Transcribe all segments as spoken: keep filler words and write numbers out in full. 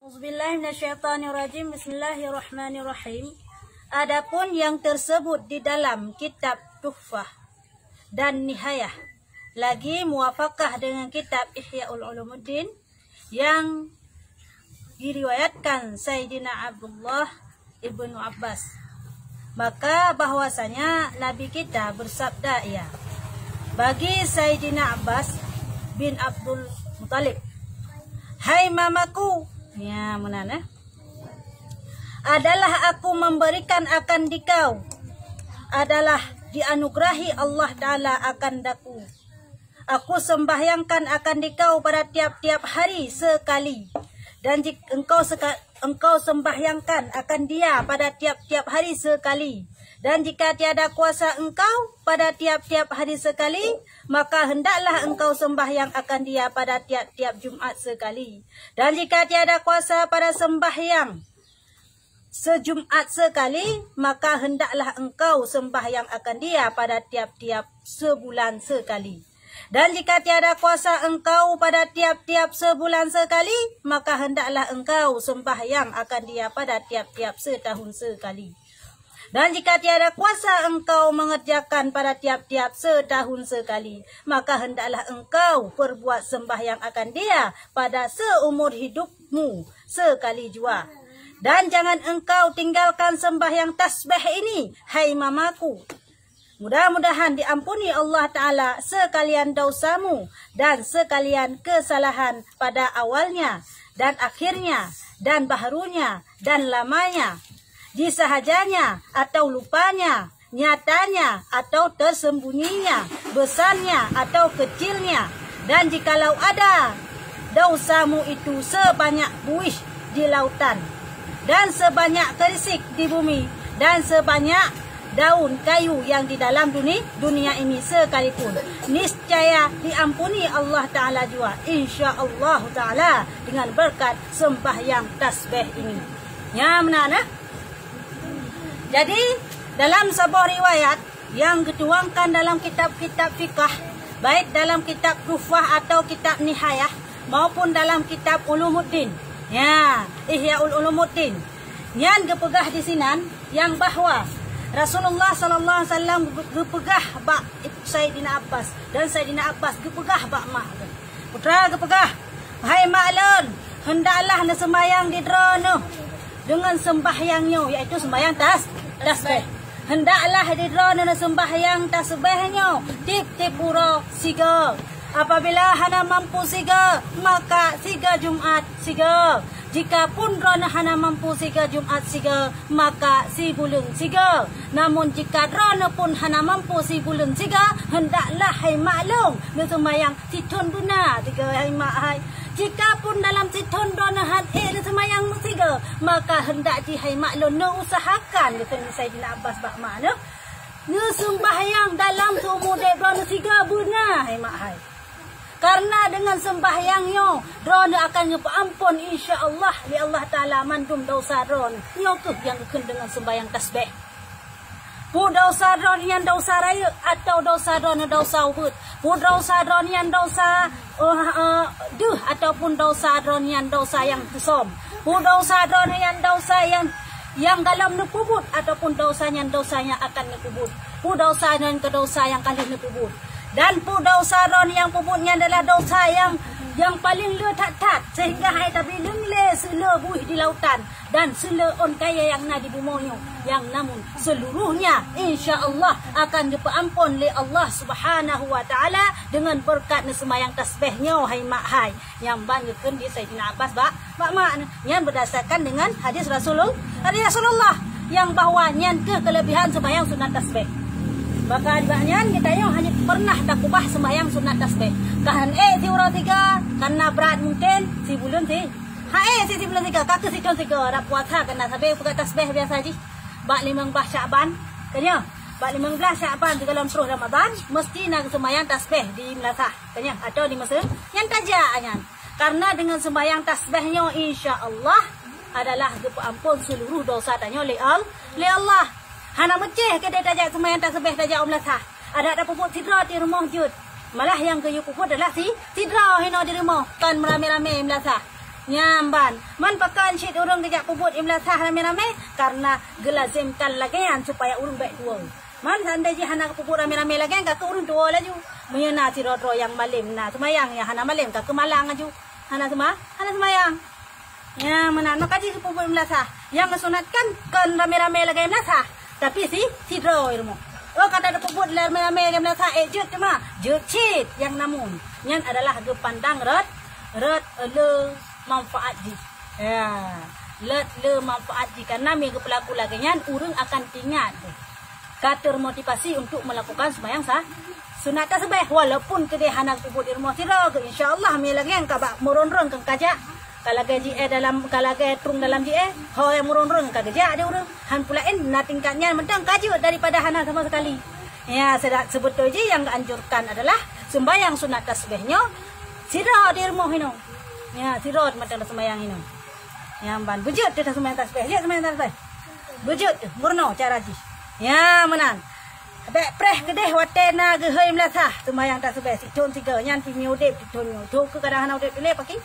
Auzubillahi minasyaitonirrajim. Bismillahirrahmanirrahim. Adapun yang tersebut di dalam kitab Tuhfah dan Nihayah lagi muwafaqah dengan kitab Ihya Ulumuddin yang diriwayatkan Saidina Abdullah ibnu Abbas, maka bahwasanya Nabi kita bersabda, ia bagi Saidina Abbas bin Abdul Muthalib, "Hai mamaku," ya, meunan, eh, "adalah aku memberikan akan dikau, adalah dianugerahi Allah Ta'ala akan daku. Aku sembahyangkan akan dikau pada tiap-tiap hari sekali, dan jika engkau seka-, engkau sembahyangkan akan dia pada tiap-tiap hari sekali, dan jika tiada kuasa engkau pada tiap-tiap hari sekali, maka hendaklah engkau sembahyang akan dia pada tiap-tiap Jumat sekali, dan jika tiada kuasa pada sembahyang sejumat sekali, maka hendaklah engkau sembahyang akan dia pada tiap-tiap sebulan sekali. Dan jika tiada kuasa engkau pada tiap-tiap sebulan sekali, maka hendaklah engkau sembahyang akan dia pada tiap-tiap setahun sekali. Dan jika tiada kuasa engkau mengerjakan pada tiap-tiap setahun sekali, maka hendaklah engkau perbuat sembahyang akan dia pada seumur hidupmu sekali jua. Dan jangan engkau tinggalkan sembahyang tasbih ini, hai mamaku. Mudah-mudahan diampuni Allah Ta'ala sekalian dosamu dan sekalian kesalahan pada awalnya dan akhirnya dan baharunya dan lamanya, disahajanya atau lupanya, nyatanya atau tersembunyinya, besarnya atau kecilnya. Dan jikalau ada dosamu itu sebanyak buih di lautan, dan sebanyak kerisik di bumi, dan sebanyak daun kayu yang di dalam duni-, dunia ini sekalipun, niscaya diampuni Allah Ta'ala jua, insya Allah Ta'ala, dengan berkat sembahyang tasbih ini." Nya meunan, eh? Jadi, dalam saboh riwayat yang geutuangkan dalam kitab-kitab fikah, baik dalam kitab Tuhfah atau kitab Nihayah, maupun dalam kitab Ulumuddin, ya, Ihya Ulumuddin, nyan geupeugah di sinan yang bahwa Rasulullah sallallahu alaihi wasallam geu-, geupeugah bak Saidina Abbas, dan Saidina Abbas geupeugah bak mak geuh. Putra geupeugah, "Hai mak lôn, hendaklah neuseumayang di droeneuh deungon seumbahyang nyoe, yaitu seumbahyang tas-, tasbih. Hendaklah di droeneuh neuseumayang tasbih nyoe tiep-tiep uroe sigoe. Apabila hana mampu sigoe, maka sigoe Jumat sigoe. Jika pun droeneuh hana mampu sigoe Jumat sigoe, maka sibuleuen sigoe. Namun jika droeneuh pun hana mampu sibuleuen sigoe, hendaklah hai mak lôn neuseumayang sithon beuna sigoe, hai mak hai. Jika pun dalam sithon droeneuh han ék neuseumayang meusigoe, maka hendak jih hai mak lôn neuusahakan," geukheun Saidina Abbas bak mak neuh, "Neuseumayang dalam seumudeb droeneuh sigoe beuna, hai mak hai. Karena deungon seumbahyang nyoe, droeneuh akan geupeuamphon, insya Allah, lé Allah Ta'ala mandum desya droeneuh." Nyoe kheueh nyang geukheun deungon seumbahyang tasbih. Peue desya droeneuh nyan, desya rayeuk, atawa desya droeneuh desya ubeut? Peue desya droeneuh nyan, desya, eh, eh, deuh, ataupun desya droeneuh nyan desya nyang teusöm? Peue desya droeneuh nyan, desya nyang, nyang golom neupeubuet, ataupun desya nyan desya nyang akan neupeubuet? Peue desya nyan keu desya nyang ka lheueh neupeubuet? Dan peue desya droeneuh nyang peubuet nyan adalah desya nyang, nyang paleng le that-that, sehingga han tabileng lé seuleu buih di lautan dan seuleu ôn kayèe nyang na di bumoe nyoe, nyang namun seuluruhnya, insya Allah, akan geupeuamphon lé Allah Subhanahu wa Ta'ala deungon beureukat neuseumayang tasbih nyoe, hai mak hai. Nyang ban geukheun di Saidina Abbas bak, bak mak nyan berdasarkan dengan hadis Rasulul-, hadis Rasulullah nyang bahwa nyan kheueh keulebihan seumbahyang sunat tasbih. Maka dibak nyan geutanyoe hana pernah takeubah seumbahyang sunat tasbih. Ka han ék siuroe sigoe, karena brat mungken sibuleuen si Ha ék si sibuleuen sigoe, ka kheueh sithon sigoe, rab puasa keunan sabe peugah tasbih biasa jih. Bak limong blaih Syakban, keunyoe, bak limong blaih Syakban sigohlom troh Ramadan, meusti na geuseumayang tasbih di meulasah, keunyoe, atawa di meuseu-, nyan tajak nyan. Karena deungon seumbahyang tasbih nyoe, insya Allah, adalah geupeuamphon seuluruh desya tanyoe lé Al-, lé Allah. Hana meucéh keudéh tajak seumbahyang tasbih tajak u meulasah. Adak tapeubuet sidroe di rumoh jeuet. Malah nyang geuyue peubuet adalah si, sidroe hinoe di rumoh, kon meuramé-ramé meulasah. Nyan ban, man pakon cit ureuëng geujak peubuet ié meulasah ramé-ramé, karena geulazimkan lagée nyan supaya ureuëng bék tuwoe. Man seandai jih hana geupeubuet ramé-ramé lagée nyan, ka keuh ureuëng tuwoe laju. Meunyoe na sidroe-droe nyang malem na seumayang, nyang hana malem ka keuh malang laju. Hana seuma-, hana seumayang. Nyan meunan, maka jih geupeubuet ié meulasah. Nyang geusunatkan kon ramé-ramé lagée meulasah, tapi si, sidroe rumoh. Oh, ka tapeubuet ramé-ramé lagée meulasah, ék jeuet teuma, jeuet cit nyang namun. Nyan adalah geupandang rot, rot le manfaat jih. Ya, rot le manfaat jih. Karena meunyoe geupeulaku lagée nyan, ureuëng akan teuingat deh. Ka termotivasi untuk melakukan sembahyang sa-, sunat tasbih, walaupun keudeh hana geupeubuet di rumoh sidroe, insya Allah meunyoe lagée nyan ka bak meuron-ron keu kajak, ka lagée jiéh dalam, ka lagée trueng dalam jiéh, ho nyang meuron-ron ka geujak di ureuëng, han peulaén na tingkat nyan mantong ka jeuet daripada hana sama sekali. Ya, seda-, sebeutôi jih nyang geuanjurkan adalah sembahyang sunat tasbih nyoe sidroe di rumoh inoe. Ya, sidroe mantong sembahyang inoe. Nyan ban, beujeuet teuh taseumayang tasbih, jeuet seumayang tasbih. Beujeuet teuh, meurunoe cara jih. Nyan meunan. Bék preh keudeh watée na geuhôi meulasah seumayang tasbih, sithon sigoe, nyan pih meunyoe udeb sithon nyoe. Thon keuh kadang hana udeb dilée paki.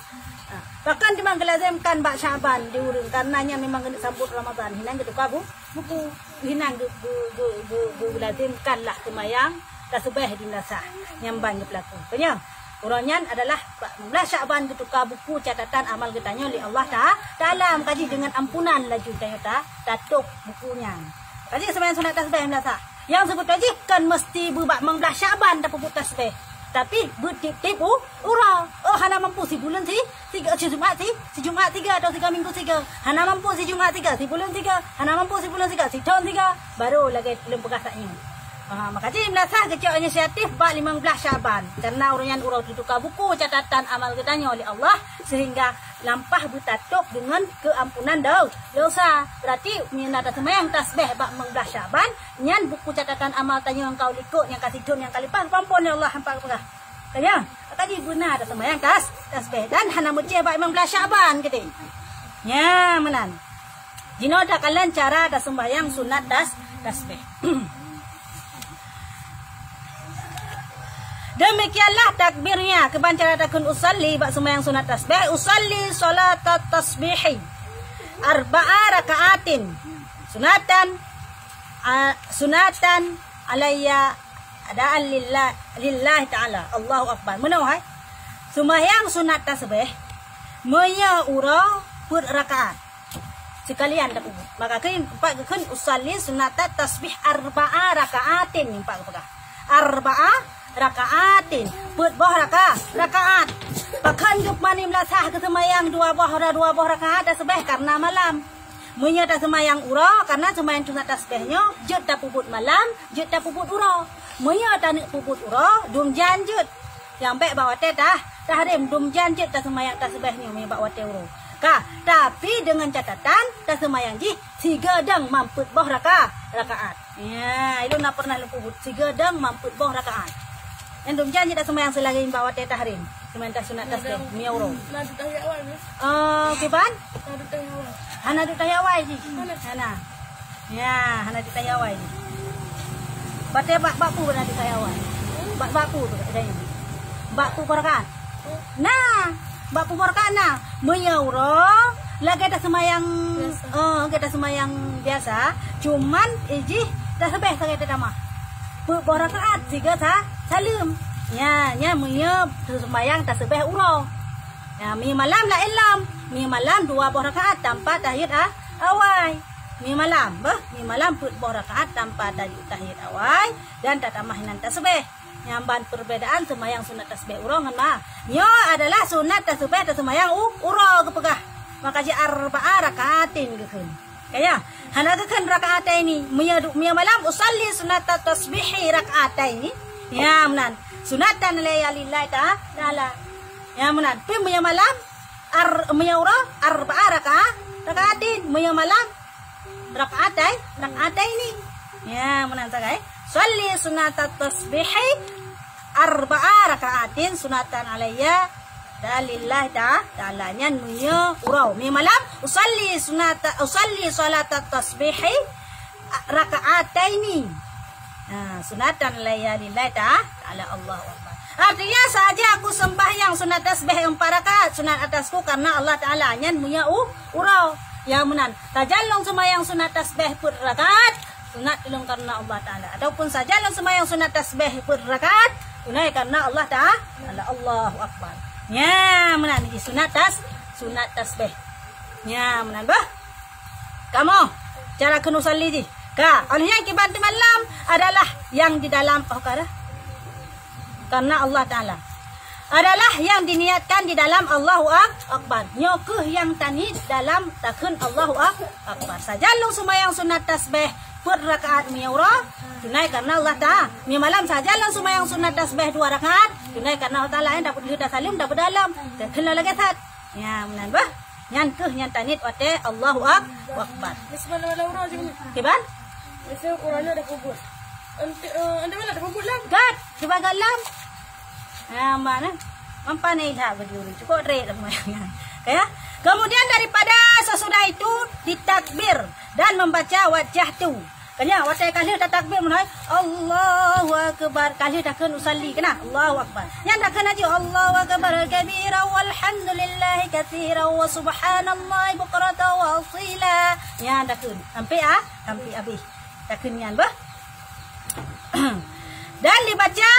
Ha. Bahkan teuma geulazimkan bak Sya'ban di ureuëng, karena nyan memang geuneuk sambot Ramadhan, hinan geutuka bu-, buku. Hinan geu-, geu-, geu-, geu-, geu-, geulazimkan lah seumayang tasbih di meulasah. Nyan ban geupeulaku. Peue nyoe? Uroe nyan adalah bak limong blaih Sya'ban geutuka buku catatan amal geutanyoe lé Allah Ta-, Taala, maka jih deungon ampunan laju tanyoe ta-, tatôb buku nyan. Maka jih seumayang sunat tasbih meulasah. Nyang seubeutôi jih kon meuseuti bak limong blaih Sya'ban tapeubuet tasbih. Tapi beuet tieb-tieb u-, uroe. Oh, hana mampu sibuleuen si-, sigoe, sijumat si-, sijumat sigoe atau sigoe minggu sigoe. Hana mampu sijumat sigoe, sibuleuen sigoe. Hana mampu sibuleuen sigoe, sithon sigoe. Baru lagée lôn peugah saat nyoe. Ha, maka jih meulasah geucok inisiatif bak limong blaih Sya'ban. Karena uroe nyan uroe teutuka buku catatan amal geutanyoe lé Allah, sehingga lampah beutatôb deungon keuampunan deu-, dosa. Berarti, meunyoe na taseumayang tasbih bak limong blaih Sya'ban, nyan buku catatan amal tanyoe nyang ka u likot, nyang ka sithon, nyang ka leupah, geupampon lé Allah hampa geupeugah. Ka nyan, maka jih beuna taseumayang tas-, tasbih dan hana meucéh bak limong blaih Sya'ban keudeh. Nyan meunan. Jinoe takalon cara taseumayang sunat tas-, tasbih. Demikianlah takbirnya, keuban cara takheun usalli bak seumayang sunat tasbih, usalli shalatat tasbihi arba'a raka'atin sunatan, a, sunatan alayya adaan lillah, lillahi ta'ala. Allahu Akbar. Meunoe hai. Seumayang sunat tasbih, meunyoe uroe peuet rakaat. Sekalian tapeubuet. Maka keuh, pat geukheun usalli sunatat tasbih arba'a raka'atin, nyan pat geupeugah. Arba'a raka'atin. Peuet boh raka-, rakaat. Pakon geupeugah limong blaih sah geuseumayang dua boh, dua boh rakaat tasbih karena malam. Meunyoe taseumayang uroe, karena seumayang sunat tasbih nyoe jeuet tapeubuet malam, jeuet tapeubuet uroe. Meunyoe taneuk peubuet uroe, dum jan jeuet. Nyang bék bak watée tah-, tahrim, dum jan jeuet taseumayang tasbih nyoe meunyoe bak watée uroe. Ka, tapi deungon catatan taseumayang jih sigoe dong mam peuet boh raka-, rakaat. Ya, ilôn na pernah lôn peubuet sigoe dong mam peuet boh rakaat. Nyan dum jan jeuet taseumayang seulagée bak watée tahrim. Seumayang sunat tasbih, meunyoe uroe. Na duek tahiyat awai nyoe? Eh, kiban? Na duek tahiyat awai. Hana duek tahiyat awai jih. Hana. Hana. Ya, hana duek tahiyat awai jih. Batée bak, bak peue na duek tahiyat awai? Bak, bak peue tu kat nyan? Bak peuet boh rakaat? Na, bak peuet boh rakaat na. Meunyoe uroe, lagée taseumayang, biasa. Eh, lagée taseumayang biasa, cuman, eh, jih tasbih sagai tatamah. Peuet boh rakaat sigoe sa-, saleuem. Ya, nyan meunyoe taseumayang tasbih uroe. Ya, meunyoe malam laén lom. Meunyoe malam dua boh rakaat tanpa tahiyat a-, awai. Meunyoe malam, beuh, meunyoe malam peuet boh rakaat tanpa tahiyat, tahiyat awai dan tatamah inan tasbih. Nyan ban perbedaan seumayang sunat tasbih uroe ngon ma-, nyoe adalah sunat tasbih taseumayang u-, uroe geupeugah. Maka jih arba'a raka'atin geukheun. Kaya, hana geukheun raka'ataini. Meunyoe du-, meunyoe malam usalli sunatat tasbihi raka'ataini. Ya, meunan. Sunatan alayya lillahi ta-, ta'ala. Ya, meunan. Pi meunyoe malam, ar-, meunyoe uroe, arba'a raka'a-, raka'atin. Meunyoe malam, raka'atai-, raka'ataini. Ya, meunan sagai. Salli sunatat tasbihi arba'a raka'atin sunatan alayya ta-, lillahi ta-, ta'ala. Nyan meunyoe uroe. Meunyoe malam, usalli sunata-, usalli salatat tasbihi raka'ataini. Ha, sunatan alayya lillahi ta-, ta'ala. Allahu Akbar. Artinya, sahaja aku sembahyang sunat tasbih empat rakaat, sunat atasku karena Allah Taala, nyan meunyoe u-, uroe. Ya meunan, sajan lôn seumayang sunat tasbih peuet rakaat, sunat lôn karena Allah Taala. Ataupun sajan lôn seumayang sunat tasbih peuet rakaat, tunai karena Allah Taala. Allahu Akbar. Ya meunan, sunat tas-, sunat tasbih. Ya meunan bah. Kamoe, cara kheun usalli jih. Ka, óh lheueh nyan kiban teumalam adalah nyang di dalam, oh, ka dah. Karena Allah Taala. Adalah nyang diniatkan di dalam Allahu Ak-, Akbar. Nyoe keuh nyang taniet dalam takheun Allahu Ak-, Akbar. Sajan lôn seumayang sunat tasbih peuet rakaat meunyoe uroe, tunai karena Allah Taala. Meunyoe malam sajan lôn seumayang sunat tasbih dua rakaat, tunai karena Allah Taala, nyang dapeuet lheueh tasaleuem, dapeuet dalam. Takheun lagée that. Ya, meunan bah. Nyan keuh nyang taniet watée Allahu Ak-, Akbar. Misal malam uroe jih. Kiban? Misal uroe nyoe dah peubuet. Ente, eh, ente malam dah peubuet lah. Gat, kiban gat lam. Ha, mana? Mampan ni dah berdiri. Cukup rek dah semuanya. Ya. Kemudian daripada sesudah itu ditakbir dan membaca wajjahtu. Ka nyan, watée ka lheueh tatakbir meunan, Allahu Akbar, ka lheueh takheun usalli, ka na? Allahu Akbar. Nyan takheun laju, Allahu Akbar kabira walhamdulillahi katsira wa subhanallahi bukratan wa asila. Nyan takheun, sampai ah, sampai habis. Takheun nyan bah. Dan dibaca,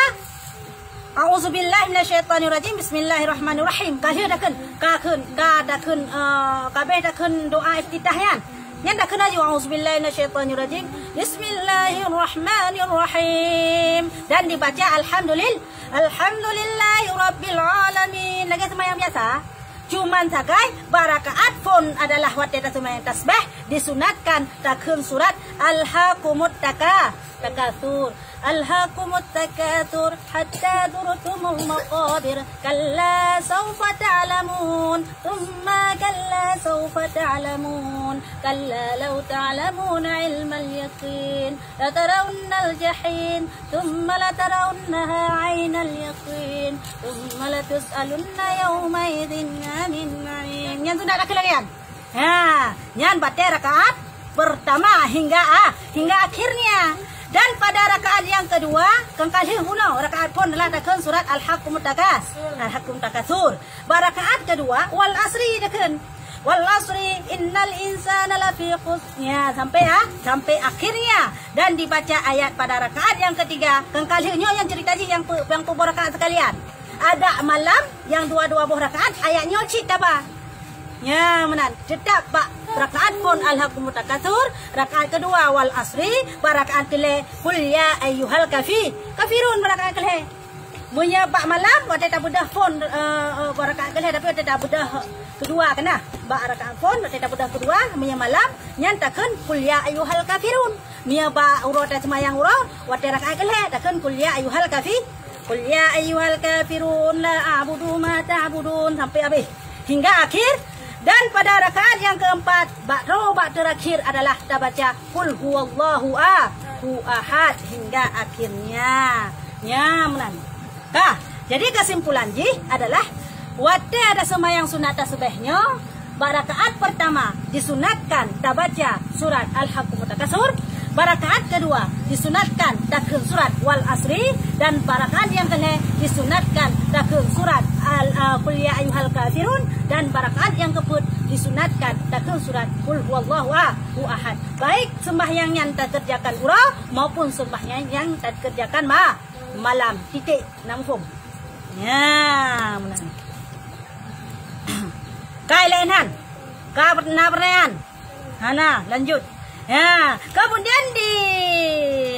"A'udzubillahi minasyaitonirrajim. Bismillahirrahmanirrahim." Ka lheueh takheun, ka kheun, ka takheun, eh, ka abéh takheun doa iftitah nyan. Nyan takheun laju, "A'udzubillahi minasyaitonirrajim. Bismillahirrahmanirrahim." Dan dibaca, "Alhamdulil-, alhamdulillahirabbil alamin." Lagée seumayang biasa. Cuman sagai, bak rakaat phon adalah watée taseumayang tasbih, disunatkan takheun surat Alhaakumut Taka-, Takatsur. Alhaakumut takatsur hatta zurtumul maqabir. Kalla saufa ta'lamun. Tsumma kalla saufa ta'lamun. Kalla law ta'lamuna ilmal yaqin. Latarawunnal jahim. Tsumma latarawunnaha ainal yaqin. Tsumma latus'alunna yauma'idzin 'anin na'im. Nyan sunat takheun lagée nyan. Ha, nyan batée rakaat pertama hingga a-, hingga akhirnya. Dan pada rakaat yang kedua, kan ka lheueh bunoe, rakaat phon adalah takheun surat Alhaakumut Takas-, Alhaakumut Takatsur. Bak rakaat kedua, wal asri takheun. Wal asri innal insana lafi khus-, ya, sampai a-, sampai akhirnya. Dan dibaca ayat pada rakaat yang ketiga, kan ka lheueh nyoe nyang cerita jih nyang pe-, nyang peuboh rakaat sekalian. Adak malam nyang dua-dua boh rakaat, ayat nyoe cit taba. Nya meunan, teutap bak rakaat phon Alhaakumut Takatsur, rakaat keudua wal asri, bak rakaat keulhée qul ya ayyuhal kafi-, kafirun, bak rakaat keulhée. Meunyoe bak malam, watée tabeudôh phon, eh, eh, bak rakaat keulhée, tapi watée tabeudôh keudua keunan. Bak rakaat phon, watée tabeudôh keudua, meunyoe malam, nyan takheun qul ya ayyuhal kafirun. Meunyoe bak uroe taseumayang uroe, watée rakaat keulhée, takheun qul ya ayyuhal kafi-, qul ya ayyuhal kafirun la a'budu ma ta'budun sampai habéh. Hingga akhir. Dan pada rakaat yang keempat, bak droe bak teurakhir adalah tabaca qul huwallahu a-, hu ahad hingga akhirnya. Nya meunan. Ka, jadi kesimpulan jih adalah, watée taseumayang sunat tasbih nyoe, bak rakaat pertama disunatkan tabaca surat Alhaakumut Takatsur, bak rakaat keudua disunatkan takheun surat Wal Asri, dan bak rakaat nyang keulhée disunatkan takheun surat Al, eh, Qul Ya Ayyuhal Kafirun, dan bak rakaat nyang keupeuet disunatkan takheun surat Qul Huwallahu A-, hu Ahad. Baik seumbahyang nyang takeureujakan uroe maupun seumbahyang nyang takeureujakan ma-, malam. Titik. Na muphom? Nya, meunan. Ka ilée nyan. Ka per-, na peureunyan. Hana, lanjut. Ya, kemudian di,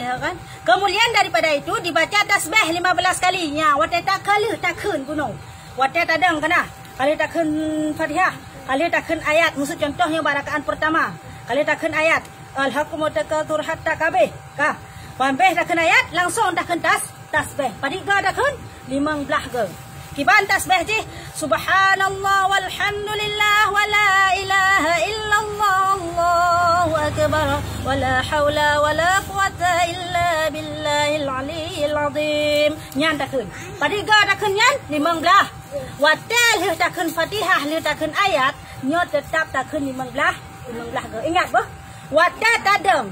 ya kan? Kemudian daripada itu dibaca tasbih lima belas kali. Nya, watée ta-, ka lheueh takheun bunoe. Watée tadong keunan. Ka lheueh takheun Fatihah. Ka lheueh takheun ayat. Maksud contoh nyoe bak rakaat pertama. Ka lheueh takheun ayat. Alhaakumut takatsur hatta ka abéh. Ka. Ban abéh takheun ayat, langsong takheun tas-, tasbih. Padit go takheun? Limong blaih go. Kiban tasbih jih, Subhanallah walhamdulillah wala ilaha illallah, Allahu akbar, wala haula wala quwwata illa billahil aliyyil azim. Nyan takheun. Padit go takheun nyan? Limong blaih. Watée lheueh takheun Fatihah, lheueh takheun ayat, nyoe teutap takheun limong blaih, limong blaih go. Ingat beuh, watée tadong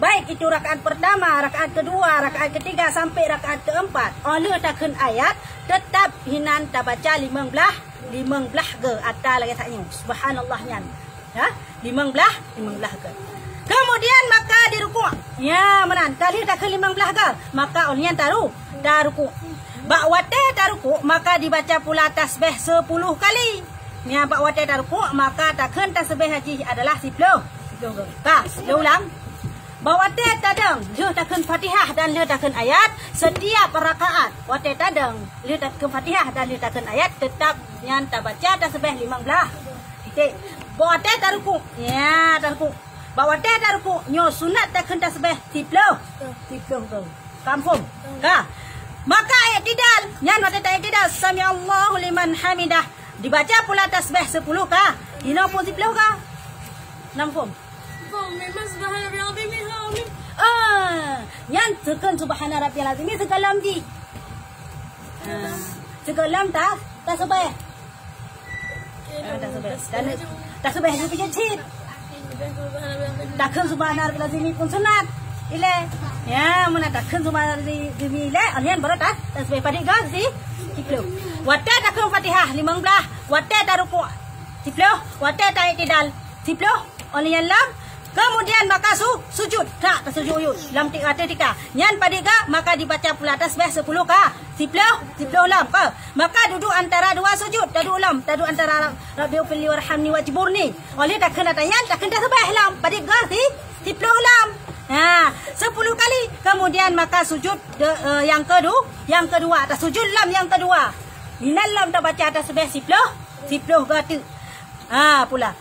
Baik itu rakaat pertama, rakaat kedua, rakaat ketiga sampai rakaat keempat. Óh lheueh takheun ayat, tetap hinan tabaca limong blah, limong blah ge ata lagée sak nyoe. Subhanallah nyan. Ya, limong blah, limong blah ge. Kemudian maka dirukuk. Ya, meunan. Ka lheueh takheun limong blah ge, maka óh lheueh nyan taru, tarukuk. Bak watée tarukuk, maka dibaca pula tasbih sepuluh kali. Nyan bak watée tarukuk, maka takheun tasbih jih adalah siploh. Siploh ge. Ka, siploh ulang. Bak watée tadong, lheueh takheun Fatihah dan lheueh takheun ayat, setiap rakaat watée tadong, lheueh takheun Fatihah dan lheueh takheun ayat, tetap nyan tabaca tasbih limong blah. Titik. Bak watée tarukuk, ya, tarukuk. Bak watée tarukuk, nyoe sunat takheun tasbih siploh. Siploh tu. Ka muphom? Ka. Maka i'tidal, nyan watée ta-i'tidal, sami'allahu liman hamidah. Dibaca pula tasbih sepuluh ka. Inoe phon siploh ka. Na muphom? Muphom, memang subhana rabbil azim, ha, amin. Ah, nyan takheun subhana rabbil azim sigohlom jih. Ah, sigohlom ta, tasbih. Ah, tasbih. Dan tasbih jih pijit cit. Takheun subhana rabbil azim phon sunat. Ilée. Ya, meunan takheun subhana rabbil azim ilée, óh lheueh nyan baru ta, tasbih padit ge si, siploh. Watée takheun Fatihah limong blah, watée tarukuk siploh, watée ta-i'tidal siploh, óh lheueh nyan lom. Kemudian maka su, sujud, ka tasujud lam ti-, ateueh tika. Nyan padit ge, maka dibaca pula tasbih sepuluh ka, siploh, siploh lom ka. Maka duduek antara dua sujud, taduek lom, taduek antara Rabbighfirli warhamni wajburni. Óh lheueh takheun ata nyan, takheun tasbih lom, padit ge si, siploh lom. Ha, sepuluh kali. Kemudian maka sujud de, eh, nyang kedu, nyang kedua, tasujud lom nyang kedua. Inan lom tabaca tasbih siploh, siploh ge teuk. Ha, pula.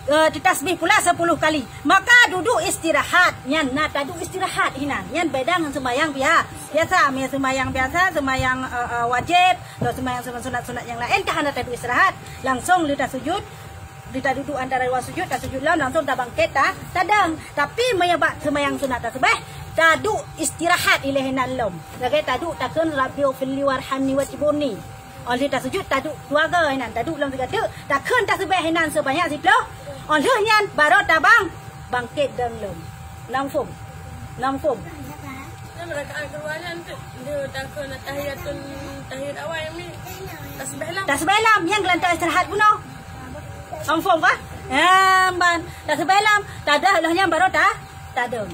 Eh, ditasbih pula sepuluh kali. Maka duduek istirahat. Nyan na taduek istirahat hinan. Nyan beda ngon seumayang bia-, biasa. Meunyoe seumayang biasa, seumayang, eh, eh, wajéb, atau seumayang sunat-sunat nyang laén, ka hana taduek istirahat. Langsong lheueh tasujud, lheueh taduduek antara dua sujud, tasujud lom, langsong tabangkét ta-, tadong. Tapi meunyoe bak seumayang sunat tasbih, taduek istirahat ilée hinan lom. Lagée taduek takheun Rabbighfirli warhamni wajburni. Óh lheueh tasujud, taduek dua goe inan, taduek lom sigoe teuk, takheun tasbih inan seubanyak siploh. Óh lheueh nyan baroe tabang, bangkét dong lom. Na muphom? Na muphom? Nyan rakaat keudua nyan teuk, lheueh takheun tahiyatun, tahiyat awai mi. Tasbih lom. Tasbih lom, nyang geulantoe istirahat bunoe. Na muphom ka? Nyan ban. Tasbih lom, tadah lheueh nyan baroe ta, tadong.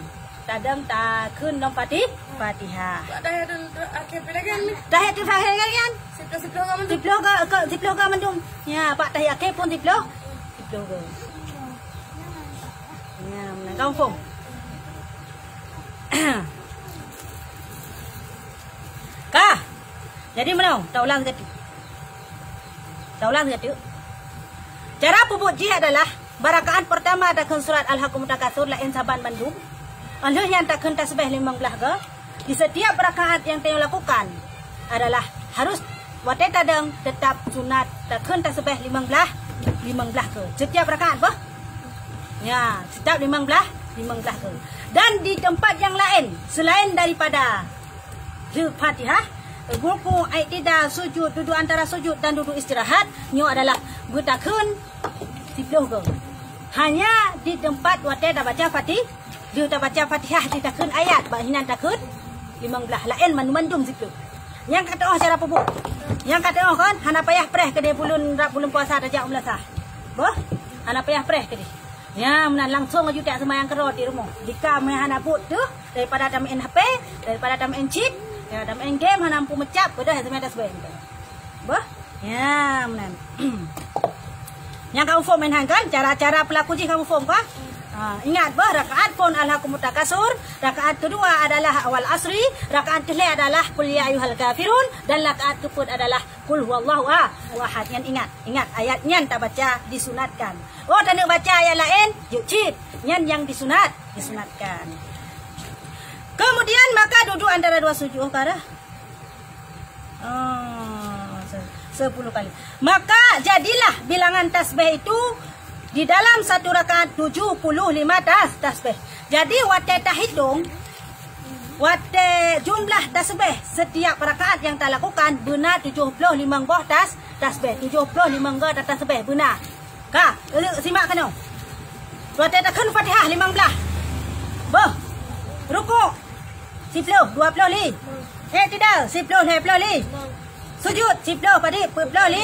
Tadong takheun lom Fati-, Fatihah. Bak tahiyatun akhé pih lagée nyan. Tahiyatun akhé lagée nyan. Siploh, siploh goe mandum. Siploh goe, ke, siploh goe mandum. Ya, bak tahiyat akhé phon siploh. Siploh goe. Ya, meunan ka muphom. Ka. Jadi meunoe, taulang sigoe teuk. Taulang sigoe teuk. Cara peubuet jih adalah, bak rakaat pertama takheun surat Alhakumut Takatsur laén saban mandum. Óh lheueh nyan takheun tasbih limong blah goe. Di setiap rakaat nyang tanyoe lakukan adalah harus watée tadong tetap sunat takheun tasbih limong blah, limong blah goe. Setiap rakaat boh. Ya, setiap limong blah, limong blah goe. Dan di tempat nyang laén selain daripada Lheueh Fatihah, rukuk, i'tidal, sujud, duduek antara sujud dan duduek istirahat, nyoe adalah beutakheun siploh goe. Hanya di teumpat watée tabaca Fati-, lheueh tabaca Fatihah di takheun ayat, bak hinan takheun limong blah, laén mandum-mandum siploh. Nyang ka teu'oh cara peubuet. Nyang ka teu'oh kon, hana payah preh keudeh buleuen rab buleuen puasa tajak u meulasah. Boh, hana payah preh keudeh. Nyan meunan langsong laju tajak seumayang keudroe di rumoh. Jika meuhana buet teuh, daripada tameu'en H P, daripada tameu'en chip, ya, tameu'en game, hana mampu meucab, beudôh seumayang tasbih. Boh? Nyan meunan. Nyang ka muphom meunan kan? Cara-cara peulaku jih ka muphom kan? Ha, ingat boh, rakaat phon Alhakumut Takatsur, rakaat keudua adalah Wal Asri, rakaat keulhèe adalah Qul Ya Ayyuhal Kafirun, dan rakaat keupeuet adalah Qul Huwallahu A-, Ahad. Nyan ingat, ingat ayat nyan tabaca disunatkan. Oh, taneuk baca ayat laén, jeuet cit. Nyan nyang disunat, disunatkan. Kemudian maka duduk antara dua sujud. Oh, ka rhah? Oh, se-, sepuluh kali. Maka jadilah bilangan tasbih itu di dalam satu rakaat tujuh puluh lima tas-, tasbih. Jadi watée tahitong, watée jumlah tasbih setiap rakaat nyang talakukan beuna tujoh ploh limong boh tas-, tasbih. Tujoh ploh limong goe tasbih beuna. Ka, eh, simak keunoe. Watée takheun Fatihah limong blah. Boh. Rukuk. Siploh, dua ploh lé. I'tidal, siploh, lhèe ploh lé. Sujud, siploh, padit, peuet ploh lé.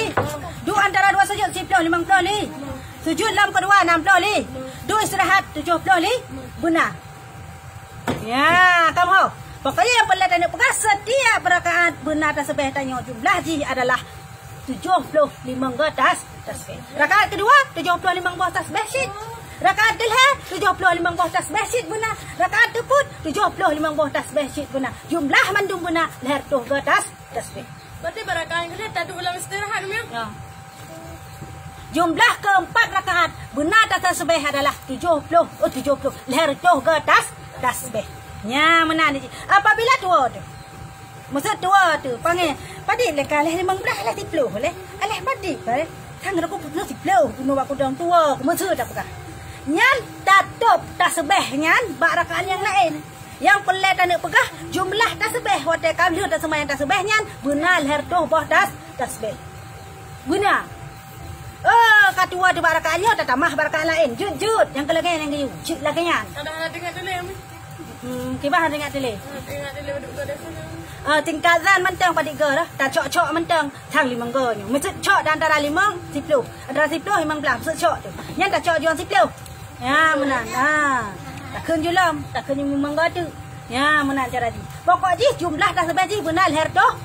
Duek antara dua sujud, siploh, limong ploh lé. Sujud lom keudua, nam ploh lé. Duek istirahat, tujoh ploh lé. Beuna. Ya, kamoe ho. Pokoknya nyang peureulèe taneuk peugah, setiap rakaat beuna tasbeh tanyoe jumlah jih adalah tujoh ploh limong go tas-, tasbeh. Rakaat keudua, tujoh ploh limong boh tasbeh cit. Rakaat keulhèe, tujoh ploh limong boh tasbeh cit beuna. Rakaat keupeuet, tujoh ploh limong boh tasbeh cit beuna. Jumlah mandum beuna lhèe reutôh go tas-, tasbeh. Berarti bak rakaat keulhèe taduek lam istirahat, Umi? Ya. Jumlah keempat rakaat beuna tasbeh adalah tujoh ploh, oh, tujoh ploh, lhèe reutôh go tas-, tasbeh. Nya meunan jih. Apabila tuwo teuh, maksud tuwo teuh, panggil, padit lé ka lhèe limong blah, lhèe siploh lé. Alah padit, eh. Sang rukuk peunoh siploh, peunoh bak kudong tuwo, keumeuseuet tapeugah. Nyan tatôb tasbeh nyan bak rakaat nyang laén. Nyang peureulèe taneuk peugah, jumlah tasbeh watèe ka lheueh taseumayang tasbeh nyan beuna lhèe reutôh boh tas-, tasbeh. Beuna. Oh, ka tuwo teuh bak rakaat nyoe, tatamah bak rakaat laén. Jeuet, jeuet. Nyang keu lagèe nyan geuyue. Jeuet lagèe nyan. Kadang hana teuingat tuléh, Umi. Hmm, kiban hana teuingat tuléh. Hana teuingat tuléh, duduk kat dasar. Ah, tingkat zan mantong padit go dah. Tacok-cok mantong. Sang limong go nyoe. Maksud cok di antara limong, siploh. Antara siploh, limong blah. Maksud cok teuh. Nyan tacok juang siploh. Ya, meunan. Ha. Takheun ju lom, takheun ju limong go teuh. Ya, meunan cara jih. Pokok jih jumlah tasbeh jih beuna lhèe reutôh.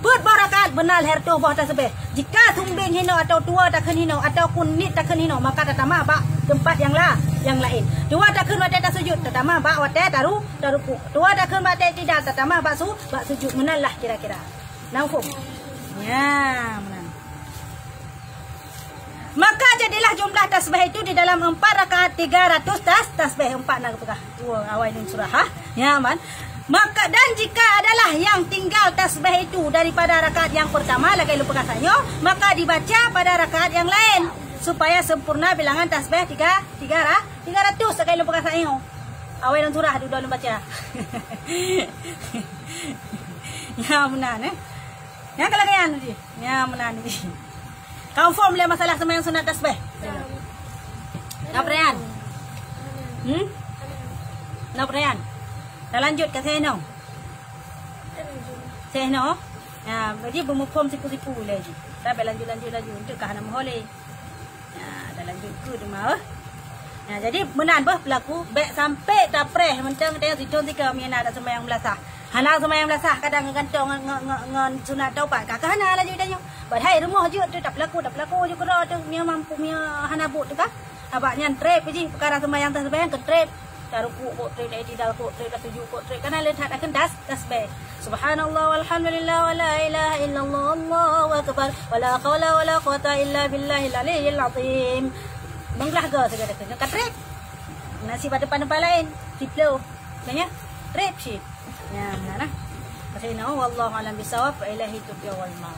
Peuet boh rakaat beuna lhèe reutôh boh tasbeh. Jika sumbeng hinoe atawa tuwo takheun hinoe, ataupun niet takheun hinoe, maka tatamah bak teumpat nyang la-, nyang laén. Tuwo takheun watèe tasujud, tatamah bak watèe taru-, tarukuk. Tuwo takheun bak watèe i'tidal, tatamah bak su-, bak sujud. Meunan lah kira-kira. Na muphom? Ya, meunan. Maka jadilah jumlah tasbeh itu di dalam empat rakaat tiga ratus tas-, tasbeh. Empat na geupeugah. Dua awai lôn surah, ha? Ya, man. Maka, dan jika adalah yang tinggal tasbeh itu daripada rakaat yang pertama, lagèe lôn peugah tanyoe, maka dibaca pada rakaat yang lain, supaya sempurna bilangan tasbeh tiga, tiga ra-, tiga ratus, lagèe lôn peugah tanyoe. Awai lôn surah, dudoe lôn baca. Ya, meunan, eh. Nyang keu lagèe nyan jih. Nyang meunan jih. Confirm lé masalah seumayang sunat tasbeh. Na peureuyan? Hmm? Na peureuyan? Talanjut ka sinoe? Sinoe? Ya, jadi beumuphom sipu-sipu lé jih. Sabe lanjut-lanjut laju. Untuk ka hana meuho lé. Ya, dah lanjut ke teuma, eh? Ya, jadi meunan beuh peulaku, bèk sampai tapreh mantong teuh sithôn sikeue meunyo na taseumayang meulasah. Hana seumayang meulasah kadang geugantoe ngon, ngon, ngon, ngon sunat taubat. Ka, ka hana laju tanyoe. Padahai rumoh jeuet teuh tapeulaku, tapeulaku ju keudroe teuh meunyo mampu, meunyo hana buet teuh ka. Abak nyan trép jih peukara seumayang taseumayang keu trép. Tarukuk kok trép, i'tidal kok trép, tasujud kok trép. Kana le that akan tas-, tasbeh. Subhanallah walhamdulillah wala ilaha illallah wallahu akbar. Wala haula wala quwata illa billahil aliyyil azim. Limong blah go sagai takheun. Ka trép. Meunan sit bak teumpat-teumpat laén. Siploh. Makanya, trép sit. Ya, meunan nah. Pasal ina, wallahu a'lam bissawab, wa ilaihi turja'ul amr.